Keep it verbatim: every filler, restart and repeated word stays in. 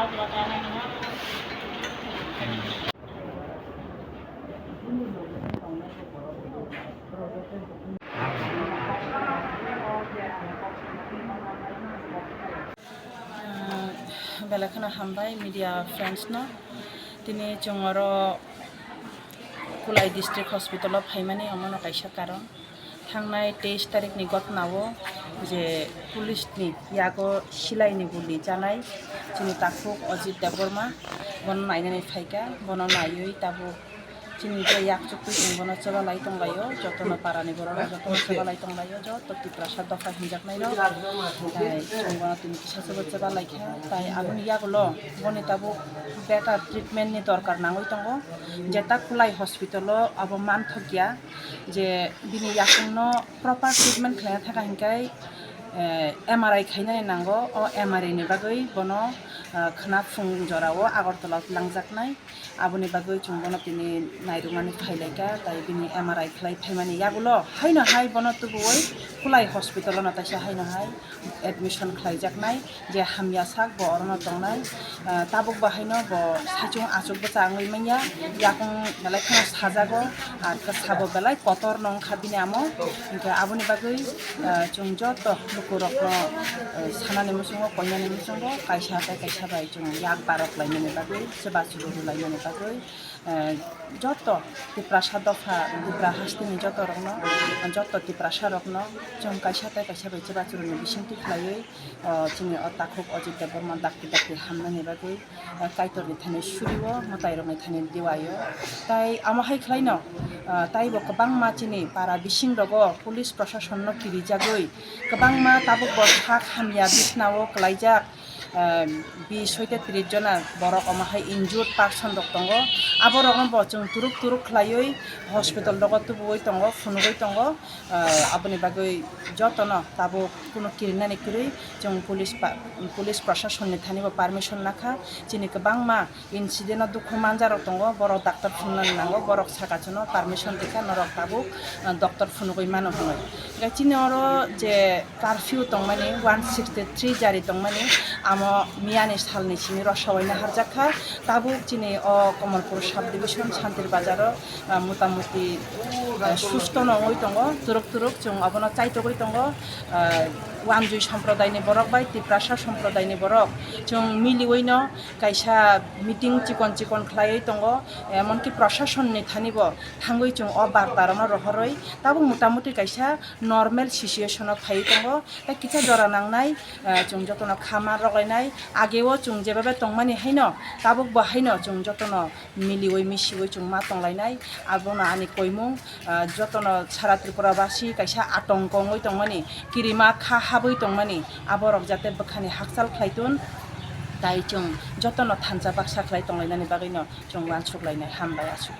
Belai kheno hambai media friends no. Tini chwng oro Kulai District Hospital o phaimani omono kaisa karon. Thangnai teis tarikni ghotnao je police ni yago silaini guli chanai chini takhuk Ajit Debbarma bono nainani phaikha, bono naiwi tabuk chini je yak chukwi chwng bono chwbalai tonglaio, jotono parani borok jotono chwbalai tonglaio, joto Tiprasa dopha hinjaknairok tai chwng bono tini kisa chwbo chwbalaikha, tai aboni yagulo boni tabuk better treatment ni dorkar nangwi tongo, jeta Kulai hospital o abo manthokya. Je bini yakungno proper treatment khlaina thangkha hinkhe, eh, M R I khainani nango. O M R I ni bagwi bono, eh, khwna phung jorao Agartala o langjaknai. Aboni bagwi chwng bono tini nairwmani phailaikha, tai bini M R I khlai phaimani yagulo haino hai bono tubuwi Kulai hospital o no taisa haino hai admission khlaijaknai, je hamya sak bo orono tongnai. Ah, tabuk bo haino bo saichung achuk bwsa wngwi manya, yakung belai kheno sajago, ar khe sabo belai kotor no wngkha bini amo. Hinkhe aboni bagwi, ah, chwng joto lukurokno, ah, sanani muchungo, koinani muchungo kaisa tei kaisa bai chwng yak barok laimani bagwi, chubachu rwlaimani bagwi, eh, joto Tiprasa dopha, Tipra hasteni joto rokno, joto Tiprasa rokno chwng kaisa tei kaisa bai chubachu rwni bisingtwi khlaiwi, o, chini o takhuk Ajit Debbarma dakti dakti hamnani bagwi, o, Kaitorni thani surio, mwtairokni thani diwaio. Tai amo hai khlaino, o, taibo kwbangma chini para bising rogo police prosasonno kirijagwi kwbangma tabukbo sak hamya bisnao kwlaijak, o, bis soi te tris jona borok omo hai injured person rok tongo. Aborokno bo chwng turuk turuk khlaiwi hospital rogo tubuwi tongo, phunugwi tongo. Ah, aboni bagwi jotono tabuk kunu kirinani kwrwi chwng police pa-, police prosasonni thani bo permission nakha. Chini kwbangma incident o dukhu manjak rok tongo, borok doctor phunuknani nango, borok saka chwngno permission rikha norok tabuk, ah, doctor phunugwi mano hwnwi. Hwnkhe chini oro je curfew tongmani, one sixty three jari tongmani, amo miyani salni simi rosawai naharjak kha. Tabuk chini o Kamalpur sub division Santir Bazar o, ah, motamuti, ah, susto no wngwi tongo, turuk turuk chwng obono chaitogwi tongo. Ah, Wanjwi somprodai ni borok bai Tiprasa somprodai ni borok chwng miliwi no kaisa meeting chikon chikon khlaiwi tongo, emonki prosasonni thani bo thangwi chwng o barta rokno rohorwi tabuk motamuti kaisa normal situation o phaiwi tongo. Tei kisa jora nangnai, eh, chwng jotono kha man rok lainai. Ageo chwng jebabe tongmani haino, tabukbo haino chwng jotono miliwi misiwi chwng ma tonglainai. Abono ani koimung, eh, jotono sara Tripura basi kaisa atongko wngwi tongmani, kirima kha habwi tongmani, aborok jate bwkhani hakchal khlaitun. Tai chwng jotono thansa baksa khlai tonglainani bagwino chwng uansuk lainai. Hambai aswk.